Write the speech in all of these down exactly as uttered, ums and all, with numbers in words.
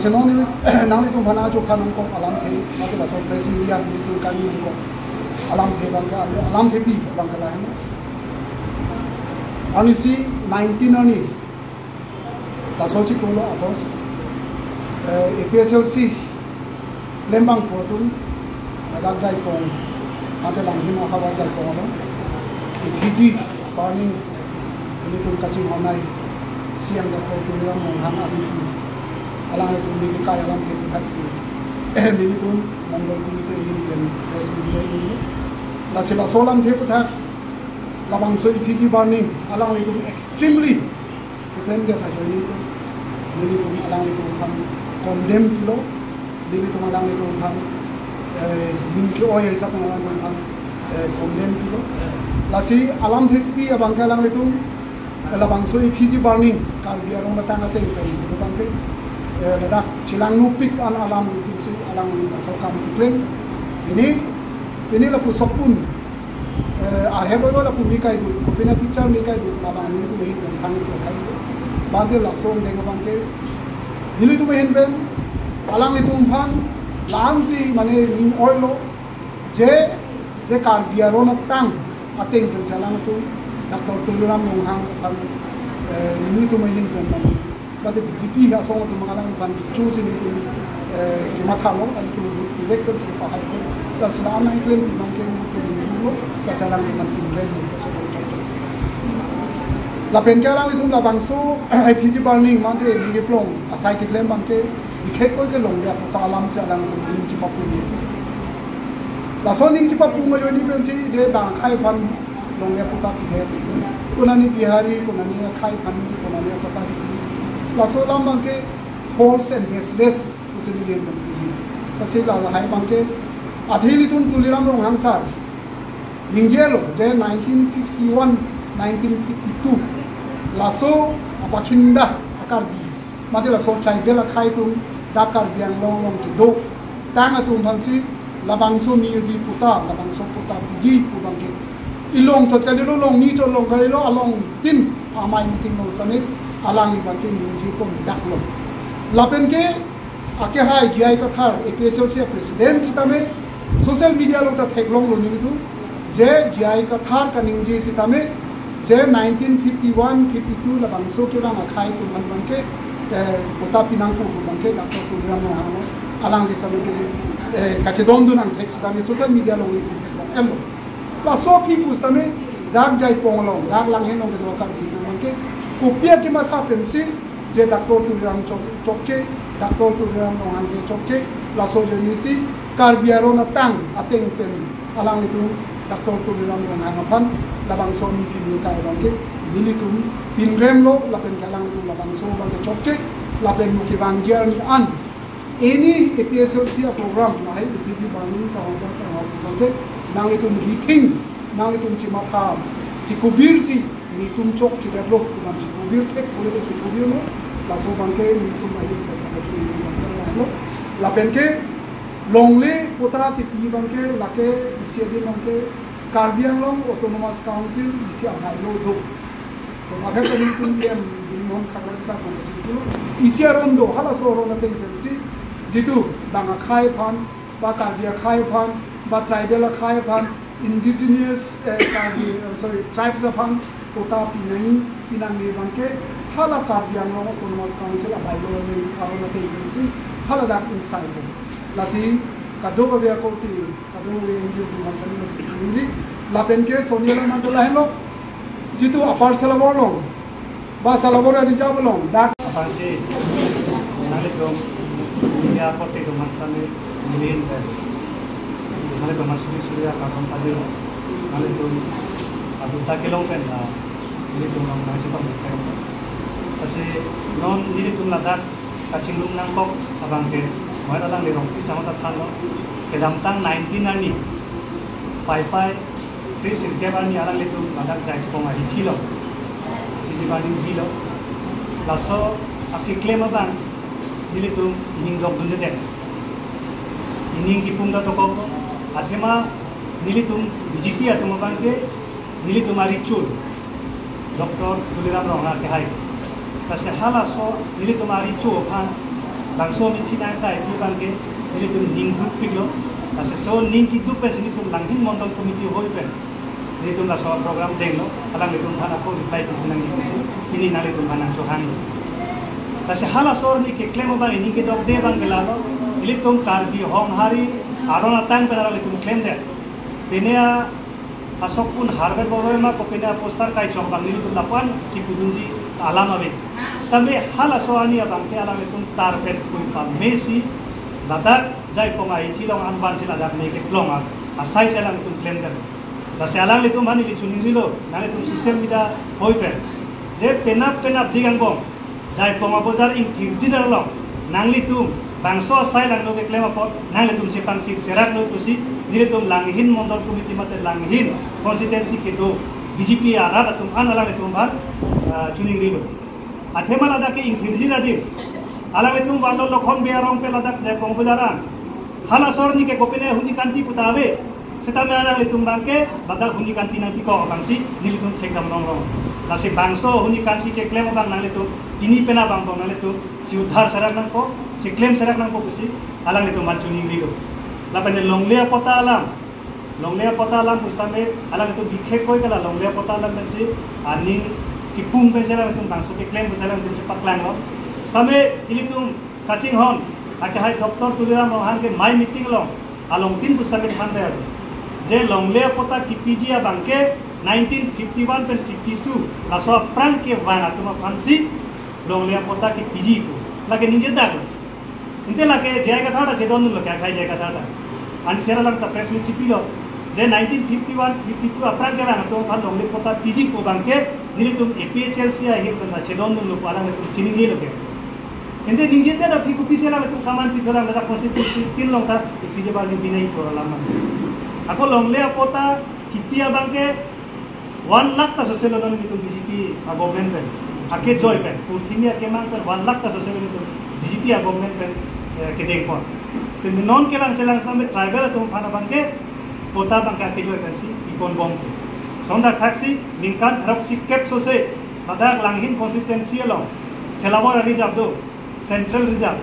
Non nangli, nanglitum aphan ajo aphan nangkok alamthe, mate laso press media nangtum kani nangkok alamthe abangke, alamthepi abangke lahenlo. Arnisi nineteen arni, laso chiklo August, eh, A P H L C klembangphu atum, ladak Jaipong, mate Langhin ahavar Jaipong along, effigy burning nelitum kachinghon-ai C M Doctor Tuliram Ronghang amiki, alanglitum neli kai alamthe aphuthaksi, nelitum Mangal Committee ahin pen press media ahin, lasi laso alamthe aphuthaksi, labangso effigy burning alanglitum extremely keklemdet ajoine pen nelitum alanglitum aphan condemn pilo, nelitum alanglitum aphan, eh, ning ke-oi hisap alanglitum aphan, eh, condemn pilo. Lasi alamthepi abangke alanglitum, eh, labangso effigy burning Karbi arong atang ateng pen abangke, eh, ladak chelang nupik an alam itum si alang laso akam keklem. Pini, pini lapu sokpun, eh, arhe boy boy lapu mi kaidut, kopine picture mi kaidut, labang nelitum ahin pen thang pen thang. Bangke laso angdeng abangke nelitum ahin pen alanglitum aphan la-ansi mane ning oilo, je, je Karbi arong atang ateng pen si alangtum Doctor Tuliram Ronghang aphan, eh, nelitum ahin pen mane, mate B J P asong atum alangliphan kechosi nelitum, eh, kemathalo, alanglitum vote direct pen si pahai ko. Lasi la-an nangklempi abangke nelitum lo, lasi alangliphan pinrem lo, laso abang chokchok. Lapen ke alanglitum labangso effigy burning mate neli keplong asai keklem abangke, dikhek ko ke longle aputa alam si alanglitum ning chepapun. Laso ning chepapun ajoine pensi je bang akhei aphan longle aputa pidet. Konani Bihari, konani akhei aphan, konani aputa pidet. Laso alam abangke false and baseless pusi neli pen puji. Lasi lahai abangke athe ilitum Tuliram Ronghang sir ningjelo je nineteen fifty-one, nineteen fifty-two laso apakhinda a-Karbi, mate laso tribal akhei atum dak Karbi Anglong along kedo tang atum aphansi labangso mi odi puta, labangso puta piji pu abangke ilong chot kalilo, long ni chot long kalilo, along tin amei meeting along sitame alangli abangke ningje pon daklo. Lapen ke akehai J I Kathar, A P H L C president sitame social media along ta theklonglo nelitum, je J I Kathar kaningje sitame je nineteen fifty-one fifty-two labangso kevang akhei atum aphan abangke, eh, puta pinangpo pu abangke Doctor Tuliram Ronghang alangli sitame ke, eh, kachedondun angthek sitame social media along nelitum theklong-etlo. Laso aphi pusitame dak Jaipong along, dak Langhin along kedo a-Karbi atum abangke kopi akematha pensi je Doctor Tuliram chok, chokche, Doctor Tuliram Ronghang ke chokche, laso ajoinesi Karbi arong atang ateng pen alanglitum Doctor Tuliram Ronghang aphan labangso mi pini kai abangke nelitum pinremlo, lapen ke alanglitum labangso abangke chokche, lapen mo kevangji arni an any A P H L C a-program lahai effigy burning ta hongja ta hong abangke nanglitum rethink, nanglitum chematha, chekubirsi nelitum chokchedetlo, komat chekubir thek pule te chekubirlo, laso abangke nelitum ahin pen ta kachini abangke lahelo. Lapen ke longle puta kepi abangke lake isi adi abangke Karbi Anglong Autonomous Council isi ahailo do. To abangke nelitum E M Bini Mohan Kharlangsa abangke chingkilo. Isi aron do, halaso aron ateng pensi jitu bang akhei aphan, ba Karbi akhei aphan, ba tribal akhei aphan, indigenous, eh, Karbi, eh, sorry, tribes aphan puta pinangji, pinangji abangke hala Karbi Anglong Autonomous Council a-bylaw aron ateng pensi hala dak insai bo. Lasi kadokave akorte, kadokave N G O atum aphan sani lasi chiningri, lapen ke soni alam anta lahenlo, jitu Upper Salabor along, ba Salabor a-reserve along dak aphansi nanglitum media akorte atum aphan sitame neli ahin pen nanglitum aphan suri suri akardom pajirlo. Nanglitum aduk ta kelong pen la nelitum along nangchepamit pen. Lasi non nelitum ladak kachinglum nangkok abangke, moi alangli Rongpi asangho ta thanlo. Kedamtang nineteen arni, Paipai kre sirkep arni alanglitum ladak Jaipong ahithi along effigy burning pilo. Laso akeklem abang nelitum ining dokdundedet, ining kipung ta dokok. Athema nelitum B J P atum abangke nelitum arecho Doctor Tuliram Ronghang akehai. Lasi halaso nelitum arecho aphan Bangso amethi nangkaipi abangke nelitum ning dukpiklo. Laso aning keduk pensi nelitum Langhin Mondol Committee ahoi pen nelitum laso program denglo. Alanglitum aphan ako reply pithu nangji pusi pini nanglitum aphan nangchohanglo. Lasi halaso arni keklem abang, aning kedokde abangke lalo, ilitum Karbi Honghari aron atang pen alanglitum klemdet. Pine a asokpun Herbert Boromima kopine a poster kaichok abang nelitum lapu-an kipudunji alam ave. Sitame halaso arni abangke alanglitum tar pen thui pamesi ladak Jaipong a-ithi along anbansi ladak me keplong a, asai si alanglitum klemdet. Lasi alanglitum aphan ili choningrilo, nanglitum social media ahoi pen, je penap penap dik angbong Jaipong abojar ingthirjin along nanglitum bangso asai langno keklem apot nanglitum chepangthir seraknon pusi nelitum Langhin Mondol Committee mate Langhin constituency kedo B J P arat atum an alanglitum aphan, ah, choningrilo. Athema ladak ke ingthirjin adim alanglitum vanlo Lokhon Bey arong pen ladak Jaipong abojar an. Halaso arni ke kopine Huni Kanti puta ave. Sitame alanglitum abangke ladak Huni Kanti nangpikok abangsi nelitum thekdam longlong. Lasi bangso Huni Kanti keklem abang nanglitum pini penap angbong nanglitum chiudhar serak nangpo, chiklem serak nangpo pusi alanglitum aphan choningrilo. Lapen longle apatta alam, longle apatta alam pusitame alanglitum bikhek koi kala longle apatta alam pensi aning kipung pensi alanglitum bangso keklem pusi alanglitum chepaklanglo. Sitame ilitum kachinghon akehai Doctor Tuliram Ronghang ke mai meeting along alongtin pusitame thanver je longle apatta kipiji abangke nineteen fifty-one pen fifty-two laso aphrang kevang atum aphansi longle apatta kipiji pu lake ningjedak. Ante lake J I Kathar ta chedondunlo, ke akhai J I Kathar ta. Ansi sera lang ta press meet chipilo je nineteen fifty-one fifty-two aphrang kevang atum aphan longle apatta piji pu abangke nelitum A P H L C ahin pen ta chedondunlo pu alanglitum chiningjelo ke. Ante ningjedet aphi kopisi alanglitum kaman pithulang, ladak constituency tin along ta ipiji bali binai pu alam. Ako longle apatta kipi abangke one lakh ta soselo non nelitum B J P a government pen, akejoi pen, purthimi akemang pen one lakh ta soselo nelitum B J P a government pen, eh, kedengpon. Sitame non kelang selang sitame tribal atum aphan abangke patta abangke akejoi pensi iponbom. Lason dak thaksi ningkan throksi kep sose ladak Langhin constituency along Selawar a-reserve do, Central Reserve.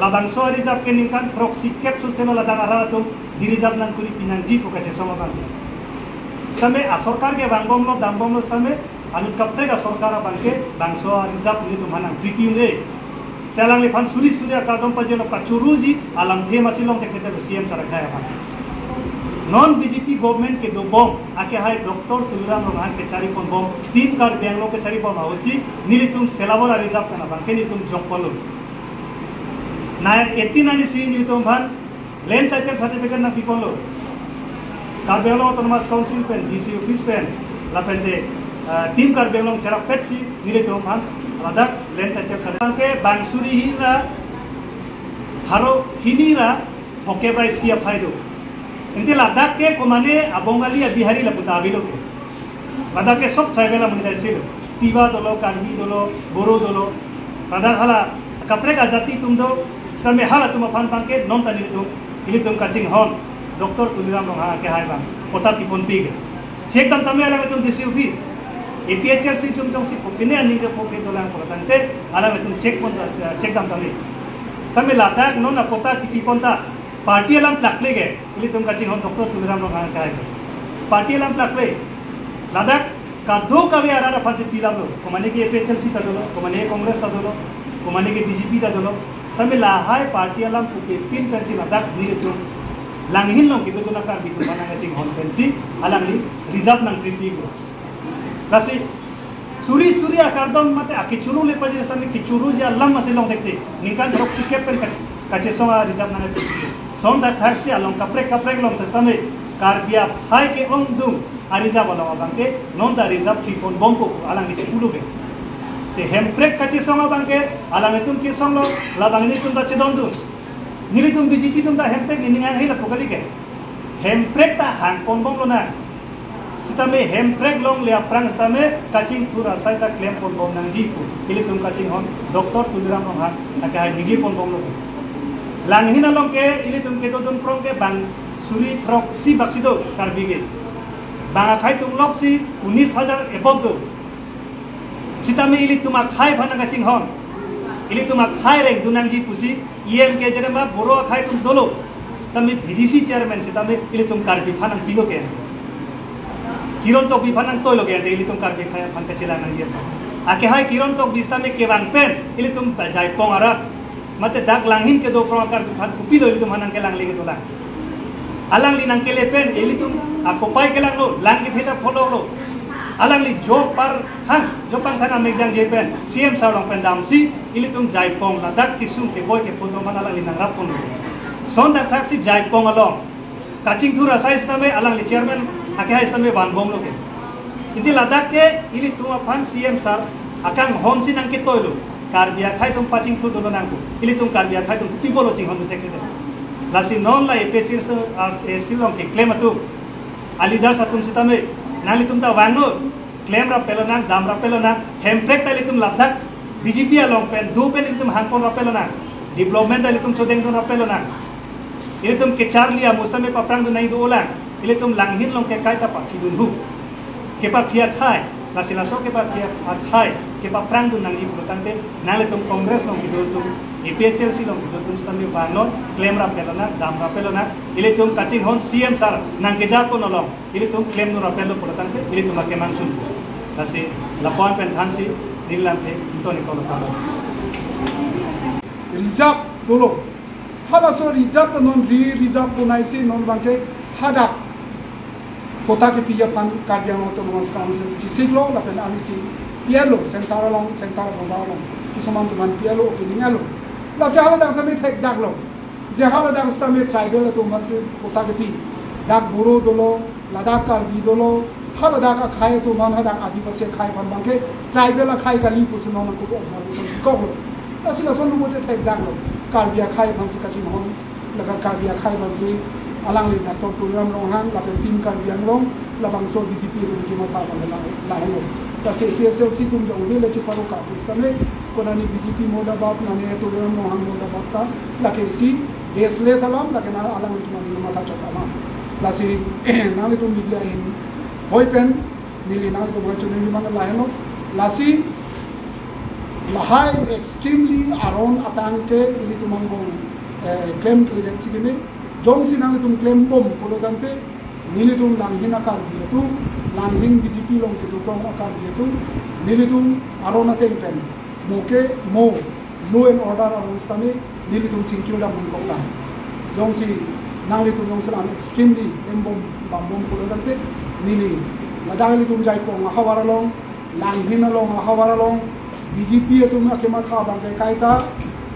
Labangso a-reserve ke ningkan throksi kep soselo ladak arat atum de-reserve nangkuri pinangji pu kachesong abang. Sitame asorkar ke vangbomlo, dambomlo sitame anut kaprek asorkar abangke bangso a-reserve nelitum aphan nangkripi un-e. Si alangliphan suri suri akardom pajirlo, kachoruji alamthe masi longthekthelo C M sir akhai aphan. Non B J P government kedobom akehai Doctor Tuliram Ronghang kechariponbom, Team Karbi Anglong kecharibom ahutsi nelitum Selawar a-reserve pen abangke nelitum jokponlo. Na eighteen anisi nelitum aphan land title certificate nangpiponlo. Karbi Anglong Autonomous Council pen, D C office pen, lapente, ah, Team Karbi Anglong cherapetsi nelitum aphan ladak land title certificate. Ke bang suri hini ra pharo hini ra phokep ra isi aphai do. Ante ladak ke komane a-Bengali, a-Bihari lapu ta avelo ke. Ladak ke sob tribal amonit isi lo. Tiwa dolo, Karbi dolo, Boro dolo. Ladak hala kaprek ajati atum do, sitame halatum aphan abangke non ta nelitum, ilitum kachinghon Doctor Tuliram Ronghang akehai abang patta piponpik. Check dam tame alanglitum D C office, A P H L C chum chongsi kopine aning kepo ke dolang pu tangte alanglitum check pon, eh, check dam tame. Sitame ladak non a-patta kipipon ta party alam plakple ke, ilitum kachinghon Doctor Tuliram Ronghang akehai. Party alam plakple. Ladak kadokave arat aphansi pilamlo. Komane ke A P H L C ta dolo, komane Congress ta dolo, komane ke B J P ta dolo. Sitame lahai party alam pupe pin pensi ladak nelitum Langhin along kedodun a-Karbi atum aphan nangkachinghon pensi alangli reserve nangkripi lo. Lasi suri suri akardom mate akechuru le pajir sitame kechuruji alam masi longthekthe. Ningkan throksi kep pen ka-, kachesong a-reserve nang. Lason dak thaksi along kaprek kaprek along sitame Karbi aphai ke-ongdung a-reserve along abangke non ta reserve piponbompo pu alangli chipulo ke. Si Hemprek kachesong abangke alanglitum chesonglo, labang nelitum ta chedondun. Nelitum B J P atum ta Hemprek nening hanghe lapu kali ke. Hemprek ta hangponbomlonang. Sitame Hemprek longle aphrang sitame kachingthur asai ta klemponbom nangji pu ilitum kachinghon Doctor Tuliram Ronghang akehai ningjeponbomlo. Langhin along ke ilitum kedodun prong ke bang suri throksi baksi do Karbi ke. Bang akhai tungloksi unis hajar above do. Sitame ilitum akhai aphan nangkachinghon. Ilitum akhai rengdun nangji pusi, E M ke jerema Boro akhai atum dolo. Tame B D C chairman sitame ilitum Karbi aphan nangpilo ke. Kiron Tokbi aphan nangtoilo ke, ante ilitum Karbi akhai aphan kachelang nangji. Akehai Kiron Tokbi sitame kevang pen, ilitum ta Jaipong arat. Mate dak Langhin kedo prong Karbi aphan kopilo ilitum aphan nangkelangle kedolang. Alangli nangkele pen, ilitum akopai kelanglo, lang kethe ta pholoklo. Alangli jo par han, jo pangthang amek jangje pen, C M sir along pen damsi, ilitum Jaipong ladak kesung keboi kephoto man alangli nangrap ponlo. Lason thakthaksi Jaipong along kachingthur asai sitame alangli chairman akehai sitame vanbomlo ke. Ante ladak ke ilitum aphan C M sir akanghon si nangketoilo. Karbi akhai atum pachingthur dolo nangko. Ilitum Karbi akhai atum kopi apotlo chinghon thekthek. Lasi non la A P H L C along keklem atum, a-leaders atum sitame, nanglitum ta vangnon, klem rapetlo nang, dam rapetlo nang, Hemprek ta ilitum ladak B J P along pen, do pen ilitum hangpon rapetlo nang, development ta ilitum chodengdun rapetlo nang. Ilitum kecharli amus tame paphrangdun nangji dolang, ilitum Langhin along ke kaita paphidun hu. Kepaphi akhai, lasi laso kepaphi akhai, kepaphrangdun nangji pulo tangte, nanglitum Congress along kedo atum, A P H L C along kedo atum sitame vangnon, klem rapetlo nang, dam rapetlo nang, ilitum kachinghon C M sir nangkeja pon along, ilitum klemdun rapetlo pulo tangte, ilitum akemang chun. Lasi, lapu-an pen thansi, neli lamthe, nton ikolo kalo. Reserve dolo. Halaso reserve ta non re-reserve ponai si non abangke hadak quota kepi aphan Karbi Anglong Autonomous Council chesiklo, lapen arnisi P L O, center along, center bazar along, kisuman atum aphan P L O opening alo. Lasi haladak sitame thekdaklo. Je haladak sitame tribal atum aphansi quota kepi. Dak Boro dolo, ladak Karbi dolo, haladak akhai atum aphan, hadak Adivasi akhai aphan abangke tribal akhai kali pusi non nangkok observation koklo. Lasi lason lumo te thekdaklo. Karbi akhai aphansi kachinghon, laga Karbi akhai aphansi alangli Doctor Tuliram Ronghang, lapen Team Karbi Anglong, labangso B J P atum kematha abang la, lahelo. Lasi A P H L C atum jongsi le cheparo ka pusitame, konani B J P murdabad, nani Tuliram Ronghang murdabad ta, lake isi baseless alam, lake na alanglitum ani matha chot alam. Lasi, nanglitum media ahin hoi pen, neli nanglitum aphan choningri abang lahelo. Lasi, lahai extremely aron atangke ilitum angbong, eh, claim kalidet si keme. Jongsi nanglitum klembom pulo tangte, nelitum Langhin a-Karbi atum, Langhin B J P along kedo prong a-Karbi atum, nelitum aron ateng pen, mo ke mo, law and order aron sitame, nelitum chingkir dam nangkok ta. Jongsi nanglitum jongsi lam extremely klembom bambom pulo tangte, neli ladak ilitum Jaipong ahavar along, Langhin along ahavar along, B J P atum akematha abangke kaita,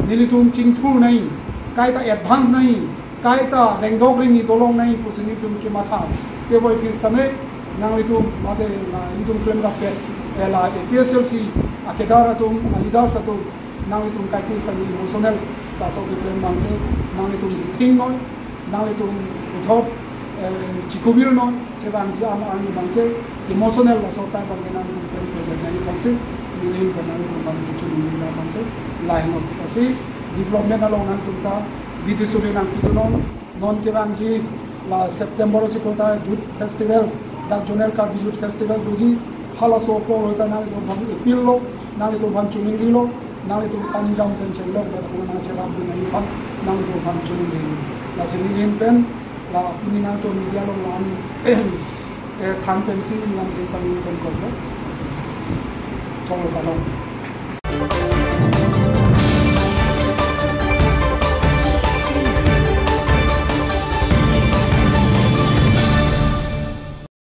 nelitum chingthur nai, kaita advance nai, kaita rengdok rengni dolong nai pusi nelitum kematha. Teboi pusitame, nanglitum, mate, la, nelitum klem rapet, eh, la, A P H L C, a-cadre atum, a-leaders atum, nanglitum kaikis tani emotional, laso keklem abangke, nanglitum thing noi, nanglitum uthot, eh, chikubir noi, kevangji an arni abangke, emotional laso ta abangke nanglitum klem klem nai abangsi, neli pen nanglitum abangke choningri abangke, lahenlo. Lasi, development along nanglitum ta, bidi suri nangpidunnon, non kevangji la September si kota Youth Festival, dak Zonal Karbi Youth Festival doji, halaso apor ta nanglitum aphan appeal lo, nanglitum aphan choningrilo, nanglitum kam jam pen chenglok, dak nangcherapdun nangji aphan, nanglitum aphan choningrilo. Lasi neli pen, la pini nangtum media along lam, eh, than pensi, lam si sami pen koklo, lasi. Choklo kalo.